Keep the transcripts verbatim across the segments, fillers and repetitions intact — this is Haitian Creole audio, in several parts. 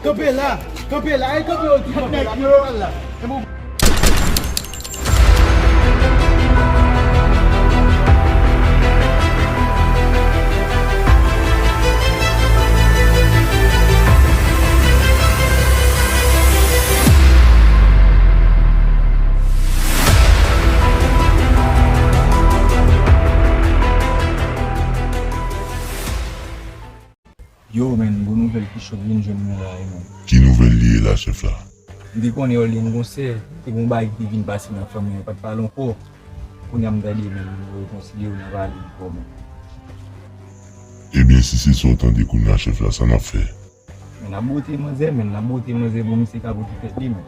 Kanpe la! Kanpe la! Ey, kanpe yo di kanpe la! Kanpe la! Yo, men, bon nouvèl ki sot vin jwenn mwen la, wi, men. Ki nouvèl li ye la, chèf la? M te konnen Orly gen konsè, te gen yon bagay ki te vin pase nan fanmi an, pa t pale ankò. Kounye a m tande, men, nou rekonsilye, nou pale ankò, men. Ebyen, si se sa w tande kounye a, chèf la, sa n ap fè? Men n ap bwote manzè, men, n ap bwote manzè pou misye ka pote tèt li, men.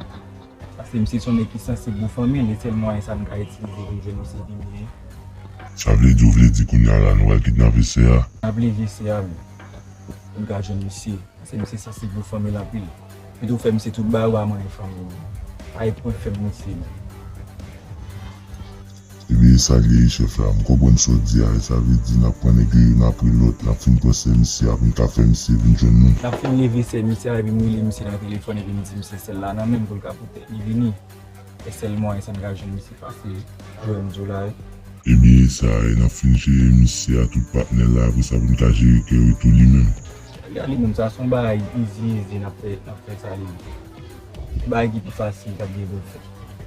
Paske misye se yon nèg ki sansib pou fanmi l, e sèl mwayen sa n ka itilize pou n jwenn misye vini. Sa vle di, w vle di kounye a la, nou pral kidnape sè a? N ap leve sè a, men. Pou n ka jwenn misye. Paske misye sansib pou fanmi l anpil. Li tou fè misye tout bagay ou pa manyen fanmi l. Pa gen pwen fèb misye, men. Ebyen, e sa l ye, chèf la. M konprann sa w di a, e sa vle di n ap pran nèg yo youn apre lòt, n ap fin pran sè misye a pou n ka fè misye vin jwenn nou. N ap fin leve sè misye a, epi m rele misye nan telefòn, epi m di misye sè l la nan men l pou l ka pote tèt li vini. E sèl mwayen sa n ka jwenn misye fasil, jan m di w la, wi. Ebyen, e sa, e n ap fin jere misye a, tout patnè l la, apre sa pou n ka jere kè yo tou li menm. Kè li menm, sa se yon bagay izi, izi, n ap fè, n ap fè sa li menm. Bagay ki pi fasil k ap gen pou l fè.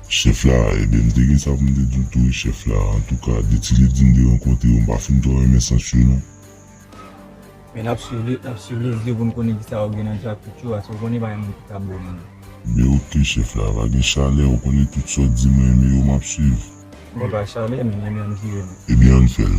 Chèf la, ebyen, m te gen sa pou m te di w tou, wi, chèf la. Antouka, de ti ledi m te rankontre yo, m pa fin twò renmen sans yo, non. Men n ap swiv li, n ap swiv lezi yo pou n konnen kisa yo gen nan djakout yo, paske w konnen pa gen moun ki ka bon moun. Men oke, chèf la, pa gen chalè, ou konnen tout sa w di mwen, men yo m ap swiv. Mwen pa chalè, men renmen m jere nou. Ebyen, ann fè l.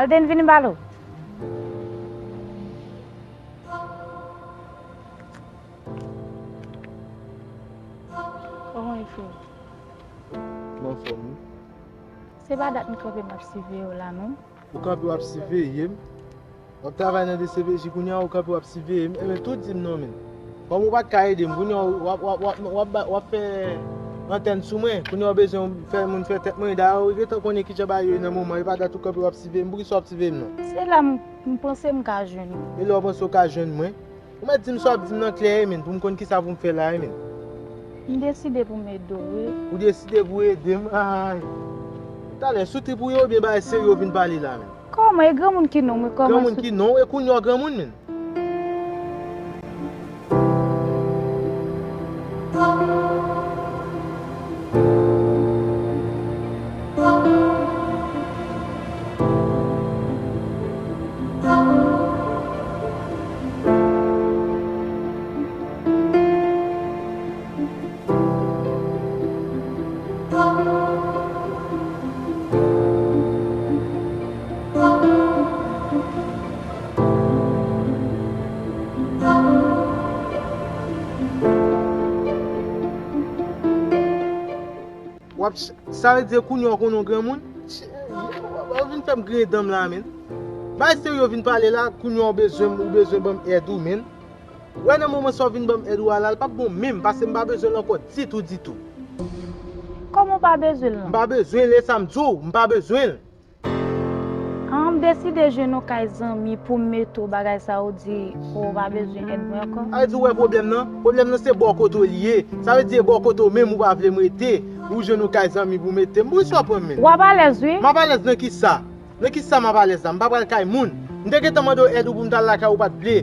Alden, vini m pale w. Kòman w ye, frè? M anfòm, wi. Se pa dat m kanpe m ap siveye w la, non. Ou kanpe w ap siveye m? W ap travay nan D C P J kounye a, ou kanpe w ap siveye m? Enben, tou di m non, men. Kòm ou pa t ka ede m, kounye a w ap, w ap, w ap, w ap, w ap fè antèn sou mwen, kounye a w bezwen fè moun fè tèt mwen. Dayè, ou gentan konnen kijan bagay yo ye nan moman, e pa dat ou kanpe w ap siveye m. Poukisa w ap siveye m non? Se la m, m panse m ka jwenn ou. E lè w panse w ka jwenn mwen? Ou mèt di m sa w ap di m nan klè, wi, men, pou m konn kisa pou m fè la, wi, men. M deside pou m ede w, wi. Ou deside pou w ede m? Ay. Talè, sou trip ou ye oubyen bagay serye w vin pale la, men? Kòman? E granmoun ki non w, wi, kòman? Granmoun ki non w, e kounye a w granmoun, men. W ap ch-, sa vle di kounye a w konnen w granmoun? Ch-, w vin fè m griyen dan m la, men. Bay serye w vin pale la, kounye a w bezwen m, ou bezwen ban m èd ou, men. Wè nan moman sa w vin ban m èd ou a la, l p ap bon menm, paske m pa bezwen l ankò ditou, ditou. Kòman w pa bezwen l lan? M pa bezwen l, e sa m di w, m pa bezwen l. An, m deside jwenn yon kay zanmi pou m mete w, bagay sa w di, ou pa bezwen èd mwen ankò. Sa vle di w wè pwoblèm nan? Pwoblèm nan se bò kote w li ye. Sa vle di e bò kote w menm ou pa vle m rete. Ou jwenn yon kay zanmi pou mete m. Poukisa w pran m, menn? W ap alèz, wi. M ap alèz nan kisa? Nan kisa m ap alèz la? M pa pral kay moun. M te gentan mande w èd ou pou m t al lakay ou, ou pa t vle.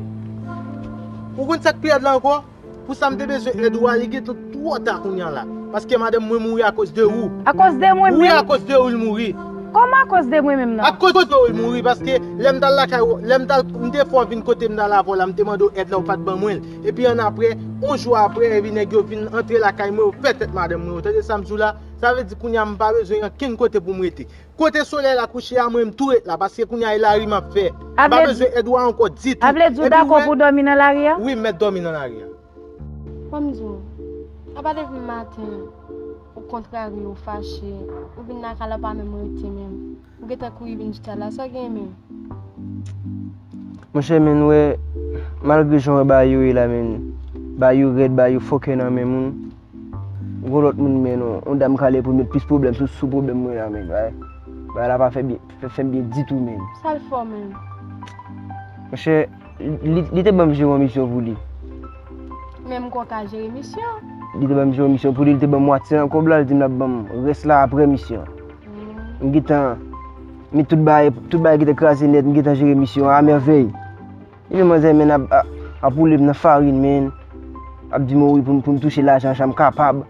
Ou konn sa k pi rèd la ankò? Pou sa m te bezwen èd ou a, li gentan twò ta kounye a la. Paske madanm mwen mouri akoz de ou. Akoz de mwen menm? Wi, akoz de ou l mouri. Kòman akoz de mwen menm nan? Akoz de ou l mouri, paske lè m t al lakay ou, lè m t al, m te fè w vin kote m t al avè w la, m te mande w èd la, ou pa t ban mwen l. Epi annapre, yon jou apre, epi nèg yo vin antre lakay mwen, yo fè tèt madanm mwen, ou tande sa m di w la? Sa vle di kounye a m pa bezwen ankenn kote pou m rete. Kote solèy la kouche a, mwen m tou ret la, paske kounye a e lari m ap fè. M pa bezwen èd ou a ankò ditou. A vle di w dakò pou w dòmi nan lari a? Wi, m mèt dòmi nan lari a. Ban m di w, apa depi maten, ou kontrarye, ou fache, ou vin lakay la, ou pa menm rete menm. Ou gentan kouri vin chita la, sa w gen menm? Monchè, men, w wè, malgre jan w wè bagay yo ye la, men, bagay yo rèd, bagay yo fòkè nan men moun, gon lòt moun, men, yon, yon dam k ale pou l met plis pwoblèm sou, sou pwoblèm mwen la, men, bagay, bagay la pa fè byen, fè, fè m byen ditou, men. Sa l fè w menm? Monchè, li, li te ban m jere yon misyon pou li. Men m kwè w ka jere misyon. Li te ban m jere yon misyon pou li, li te ban m mwatye nan kòb la, li di m l ap ban m rès la apre misyon. M gentan met tout bagay, tout bagay gentan kraze nèt, m gentan jere misyon an a mèvèy. Epi manzè, men, ap, ap, ap woule m nan farin, men, ap di m wi pou m, pou m touche lajan jan m kapab.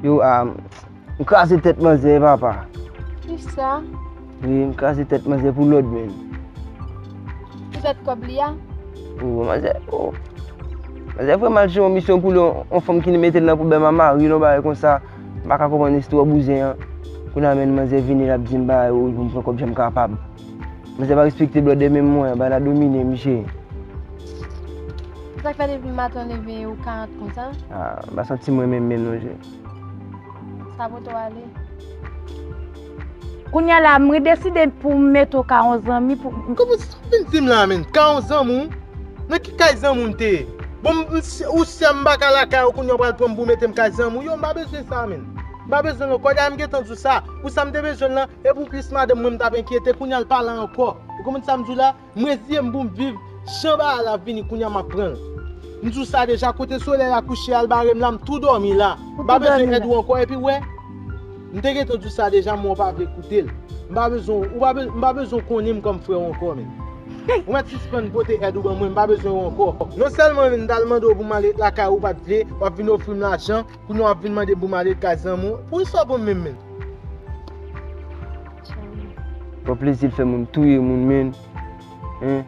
Yo, a, m kraze tèt manzè, papa. Kisa? Wi, m kraze tèt manzè pou lòd, men. Poutèt kòb li a? O, manzè, o. Manzè vrèman al jere yon misyon pou li, yon, yon fanm ki mete l nan pwoblèm a mari l, yon bagay konsa. M pa ka konprann istwa bouzen an. Kounye a menm manzè vini, l ap di m bagay, o, pou m pran kòb jan m kapab. Manzè pa respekte blòdè menm mwen, bagay la domine m, je. Sa k fè depi maten w leve ou ka ret konsa? A, m pa santi mwen menm menm non, je. Sa pote w ale. Kounye a la, mwen deside pou m mete w ka yon zanmi pou. Kòman sa w vin di m la, menn? Ka yon zanmi w? Nan ki kay zanmi w m te ye? Bon, m, m, ou sè m pa ka lakay ou, kounye a w pral pran m pou w mete m kay zanmi w? Yo, m pa bezwen sa, menn. M pa bezwen l ankò. Dayè, m gentan di w sa. Pou sa m te bezwen l lan, e pou plis madanm mwen m t ap enkyete, kounye a l pa la ankò. Ou konprann sa m di w la? M reziye m pou m viv. Jan bagay la vini, kounye a m ap pran l. M di w sa deja, kote solèy la kouche a, l bare m la, m tou dòmi la. M pa bezwen èd ou ankò, epi w wè, m te gentan di w sa deja, men w pa vle koute l. M pa bezwen, ou pa be-, m pa bezwen w konnen m kòm frè w ankò, menn. Ou mèt sispann pote èd ou ban mwen, m pa bezwen w ankò. Non sèlman, menn, m t al mande w pou m al ret lakay ou, ou pa t vle, w ap vin ofri m lajan, kounye a w ap vin mande m pou m al ret kay zanmi w. Poukisa w pran m menm, menn? Bon, plezi l fè moun touye moun, menn. Hein?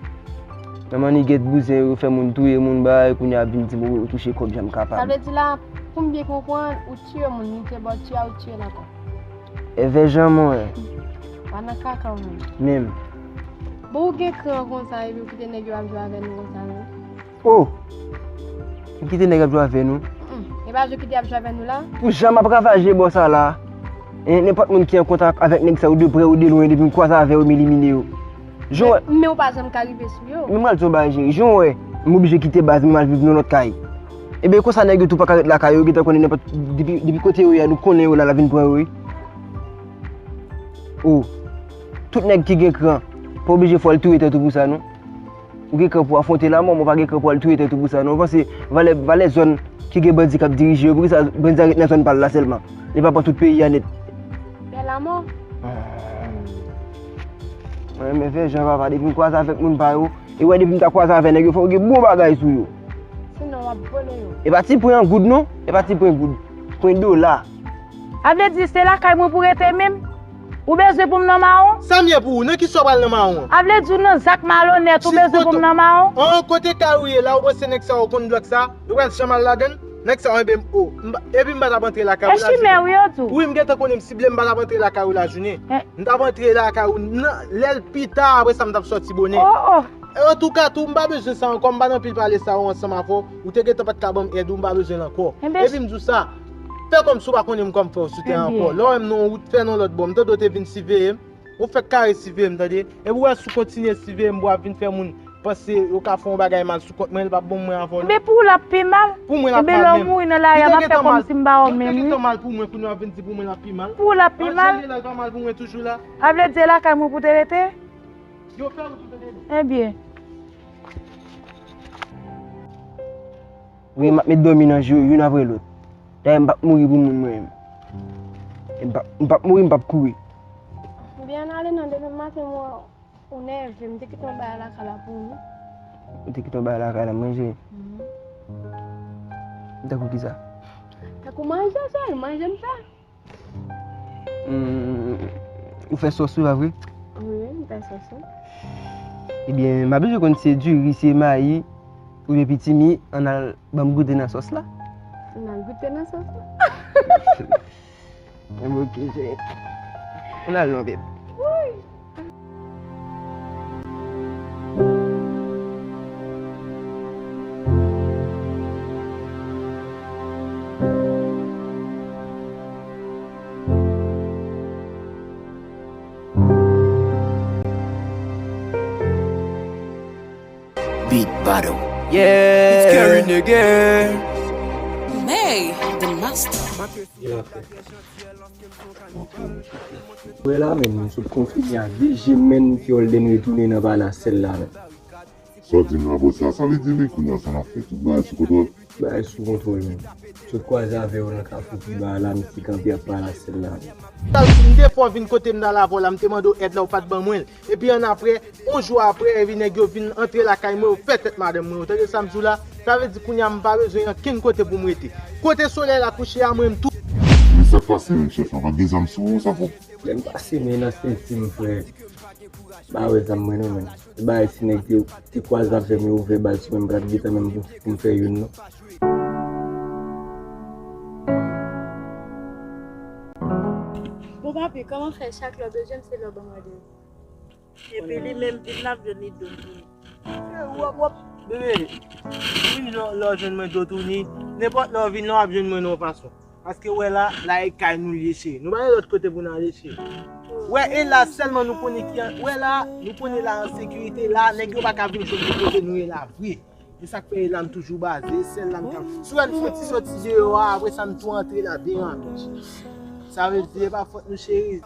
Nan mannigèt bouzen yo fè moun touye moun, bay, kounye a vin di m ou touche kòb jan m kapab. Sa vle di la, pou m byen konprann, ou tiye moun, li te ba w tiye a, ou tiye l ankò. Evè jan mwen. Pa nan kaka w menm. Menm. Bon, ou gen kran konsa, epi ou kite nèg yo ap jwe avè nou konsa, non? Oh! M kite nèg ap jwe avè nou. Mm, e pa jwe kite ap jwe avè nou la? Pou jan m ap ravaje bò sa la, e nenpòt moun ki an kontak avèk nèg sa yo de prè ou de lwen, depi m kwaze avè yo, m elimine yo. Jan w wè. Men, men ou pa janm ka rive sou yo. Men m pral di w yon bagay, cheri. Jan w wè, m oblije kite baz mwen, m al viv nan lòt kay. Ebyen, konsa nèg yo tou pa ka ret lakay yo, yo gentan konnen nenpòt, depi, depi kote yo ye a, nou konnen yo la, l ap vin pran yo, wi. Oh, tout nèg ki gen kran, pa oblije fò l touye tèt ou pou sa, non. Ou gen kran pou afwonte lanmò, men w pa gen kran pou al touye tèt ou pou sa, non. Ou panse valè, valè zòn ki gen bandi k ap dirije yo, poukisa bandi a ret nan zòn pa l la sèlman? Li pa pran tout peyi a nèt. Pè lanmò. Mwen renmen fè jan papa, depi m kwaze avèk moun pa yo, e wè depi m ta kwaze avè nèg yo, fò yo gen bon bagay sou yo. Sinon, w ap vole yo. E pa ti pwen an goud, non. E pa ti pwen goud. Pwen dola. A vle di se lakay mwen pou rete menm? Ou bezwen pou m nan mawon? Sa m ye pou ou? Nan kisa w pral nan mawon an? A vle di w nan zak malonèt, ou bezwen pou m nan mawon? An, kote kay ou ye la, ou panse nèg sa yo konn blòk sa? Yo pral janm al ladan l? Nèg sa yo, enben, o, m pa, epi m pa t ap antre lakay ou lajounen. E chimè ou yo tou? Wi, m gentan konnen m sible, m pa t ap antre lakay ou lajounen. M t ap antre lakay ou nan, lè l pita, apre sa m t ap sòti bonè. Oh, oh. E antouka tou, m pa bezwen sa ankò, m pa nan pil pale sa yo ansanm avè w. Ou te gentan pa t ka ban m èd ou, m pa bezwen l ankò. Epi m di w sa, fè kòmsi w pa konnen m kòm frè w sou tè a ankò. Lè w wè m nan yon wout, fè nan lòt bò. M tande w te vin siveye m. Ou fèk kare siveye m, tande. Epi w wè si w kontinye siveye m, w ap vin fè moun panse yo ka fè yon bagay mal sou kont mwen, l p ap bon mwen avè w non. Enben pou ou l ap pi mal. Pou mwen l ap mal menm. Enben lè w mouri nan lari a, m ap fè kòmsi m pa wè w menm wi. Li te gentan mal pou mwen, kounye a w ap vin di pou mwen l ap pi mal. Pou ou l ap pi mal. An serye, l pa mal pou mwen toujou la. A vle di e lakay mwen pou te rete? Yo fè wout ou tande non. Ebyen. Wi, m ap met dòmi nan je yo, youn apre lòt. Dayè, m p ap mouri pou moun mwen menm. M p ap, m p ap mouri, m p ap kouri. Ebyen, ann ale non, demen maten m wè ou nève, m te kite yon bagay lakay la pou ou. Ou te kite yon bagay lakay la, manje? Mhm. Tankou kisa? Tankou manje sèl, manje m fè. Hmm, ou fè sòs wi, pa vre? Wi, m fè sòs wi. Ebyen, m ap bezwen konn si se diri, si se mayi, oubyen pitimi, ann al ban m goute nan sòs la. Ann al goute nan sòs la. Ebyen, ok, cheri. Ann al non, babe. Wi. Beat battle. Yeah. It's Kerry again. May the master. Wè la menm, nou sot konfime a de je menm, Golden retounen nan palas sèl la menm. Sa w di m la, bòs la, sa vle di li kounye a, sa n ap fè, tout bagay sou kontwòl? Bagay sou kontwòl menm. Sot kwaze avè w nan kafou pi ba a la, m te kanpe ap palas sèl la menm. M te fè w vin kote m nan lavwa la, m te mande w èd la, ou pa t ban mwen l. Epi annapre, yon jou apre, epi nèg yo vin antre lakay mwen, yo fè tèt madanm mwen. Ou tande sa m di w la? Sa vle di kounye a m pa bezwen ankenn kote pou m rete. Kote solèy la kouche a, mwen m tou. Men sa k pase menm chèf la, pa t gen zam sou ou, sa fò. Lè m pase men nan senti m, frè. M pa wè zam mwen non, menm. Se bagay si nèg te, te kwaze avè m, yo ouvè bal sou mwen, m pa t gentan menm pou, pou m fè youn non. Bon, papi, kòman fè chak lè w bezwen m, se lè w ban m randevou? Epi li menm vin la ap jwenn li do touni. Wòp, wòp. Bebe, vin lè, lè w jwenn mwen do touni. Nenpòt lè w vin la, w ap jwenn mwen nan yon fason. Paske wè la, la e kay nou l ye cheri. Nou pa gen lòt kote pou n ale cheri. Wè e la sèlman nou konnen ki an, wè la, nou konnen la an sekirite, la nèg yo pa ka vin jwenn nou kote nou ye la vre. E sa k fè e la m toujou baze, sèl la m ka. Si w wè n fè yon ti soti deyò a, apre sa n tou antre la byen rapid. Sa vle di e pa fòt nou cheri.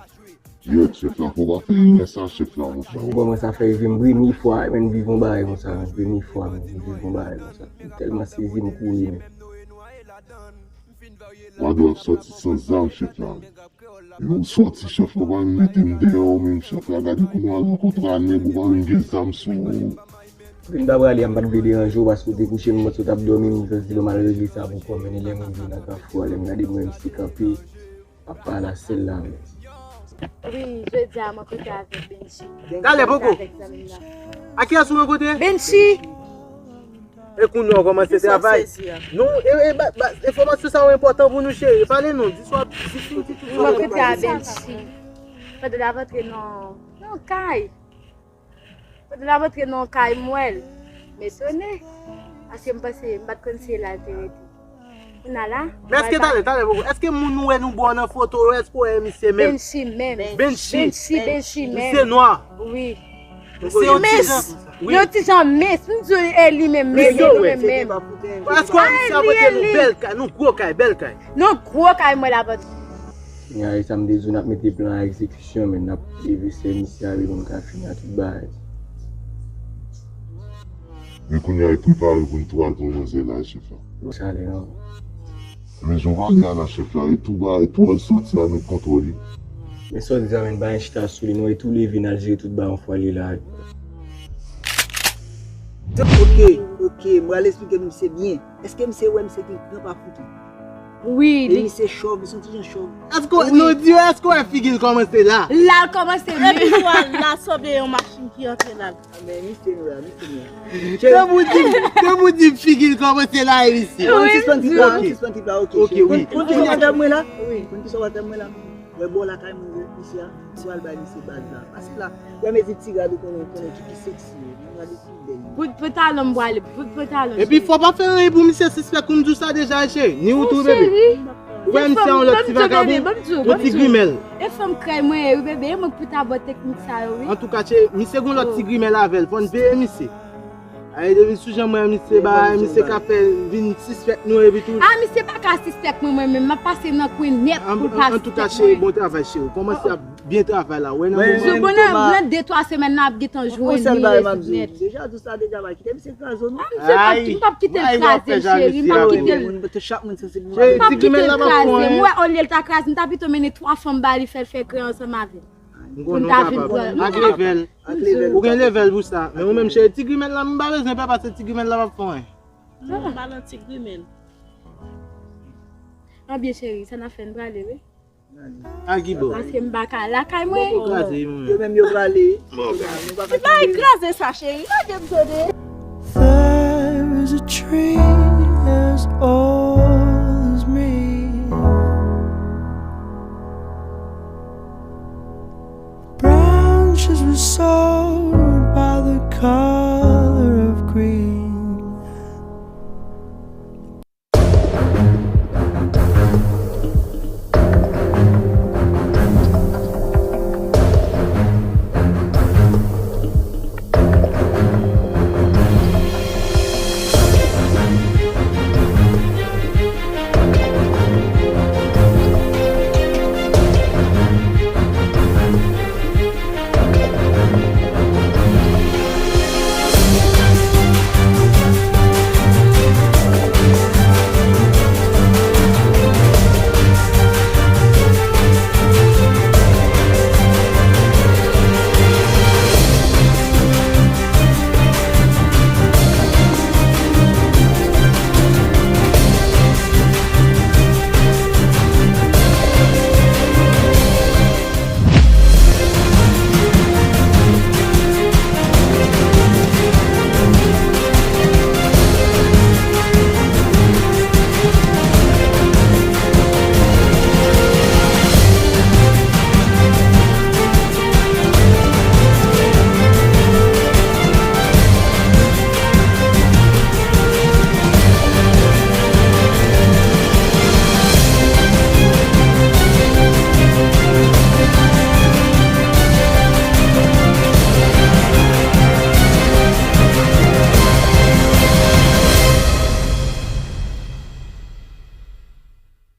Yè, chèf la, fò pa fè erè sa, chèf la, monchè. Ou kòmanse ap fè rive m premye fwa, men viv yon bagay konsa, men premye fwa, men viv yon bagay konsa. M tèlman sezi, m kouri, men. Wadò ap sòti san zam, chèf la. Lè w sòti, chèf la, ou pa menm mete m deyò, ou menm, chèf la, gade kouman w al rankontre a nèg, ou pa menm gen zam sou ou. Pou m ta prale a, m pa t vle deranje w, paske w te kouche, m panse w t ap dòmi, m jis di lè w m al regle sa pou kò m, men lè m rive nan kafou a, lè m gade m wè misye kanpe. Papa la sèl la menm. Wi, jodi a mwen pote avèk Benchi. Talè poko. Avèk zanmi m nan. A kiyès ou rankontre? Benchi. E kounye a w kòmanse travay. Non, e, e, ba, ba, enfòmasyon sa yo enpòtan pou nou, cheri. Pale non, di sa w ap di, di, di, di, di. Mwen pote a Benchi. Pandan l ap antre nan, nan kay. Pandan l ap antre nan kay m wè l, m etone. Paske m panse, m pa t konn si e la l te rete. Kounye a la. Men èske, talè, talè, poko. Èske moun ou wè nou bò nan foto yo, èske w wè misye menm? Benchi menm. Benchi. Benchi, Benchi menm. Misye nwa. Wi. Misye yon ti jan. Wi. Yon ti jan mens. M di w e li menm, men li menm menm. Èske w wè misye ap pote nou bèl kay, nou gwo kay, bèl kay? Nou gwo kay m wè l ap antre. Kounye a, e sa m te di w, n ap mete plan an egzekisyon, men n ap leve sè misye a, li konn ka fini a tout bagay. Men kounye a, e prepare pou n tou al pran manzè la, chèf la. Sa ale non. Men jan w pale a la, chèf la, e tou bagay, tou al sòti a, nou kontwòle. Men sa w di a, men pa gen chita sou li, non, e tou leve, n al jere tout bagay yon fwa li la. Ok, ok, m pral esplike nou misye byen. Èske misye wè misye gen gran pa foutou? Wi, e li misye chòv, li se yon ti jan chòv. Èske w, wi, nou di yo, èske w wè figi l kòmanse la? La l kòmanse menm. Epi w wè la sanble yon machin ki antre la. Men misye nou la, misye nou la. Tanpou di, tanpou di figi l kòmanse la, e misye. Wi, m di w. Sispann tip la, ok, sispann tip la, ok. Ok, wi. Konn kisa w ap fè mwen la? Wi. Konn kisa w ap fè mwen la? Wè bò lakay mwen, misye a, m pral bay misye baz la. Pase la, wè mezi ti rad ou konnen, ou konnen ki pi seksi yo. Mwen gade Bout pantalon m pwale, bout pantalon. Epi fò pa fè anyen pou misye sispèk, ou m di w sa deja, cheri. Ni ou tou, bebe. Ou wè misye a yon lòt ti vagabon, yon ti grimèl. E fanm krèy mwen ye, wi, bebe, e mwen k pou ta bò teknik sa yo, wi. Antouka, cheri, misye gon lòt ti grimèl avè l, fò n veye misye. Ay, depi sou jan mwen, misye ba, misye ka fè vin sispèk nou epi tou. Ah, misye pa ka sispèk mwen, mwen menm, m ap pase nan kwen nèt pou l pa sispèk mwen. Antouka, cheri, bon travay, cheri. Kòmanse ap byen travay la, wè nan moman. Sou bon, nan, nan de twa semèn nan ap gentan jwenn li rezout nèt. Deja, tout sa deja va kite misye kraze nou. Ah, misye, m p ap, m p ap kite l kraze m, cheri. M p ap kite l. Chak moun sansibilize. M p ap kite l kraze m. Ou wè, olye l ta kraze m, m ta pito mennen twa fanm ba li, fè l fè kre ansanm avè l. M konnen w kapab. Ak level. Ou gen level pou sa. Men ou menm, cheri, ti grimèt la, m pa bezwen pè, paske ti grimèt la p ap fè anyen. Non, pa nan ti grimèt. Anbyen, cheri, sa n ap fè, n prale, wi. Agibò. Paske m pa ka lakay mwen. Yo menm yo prale. Ti bay kraze sa, cheri. Lage m tande. There is a tree as old as me. Branches were sold by the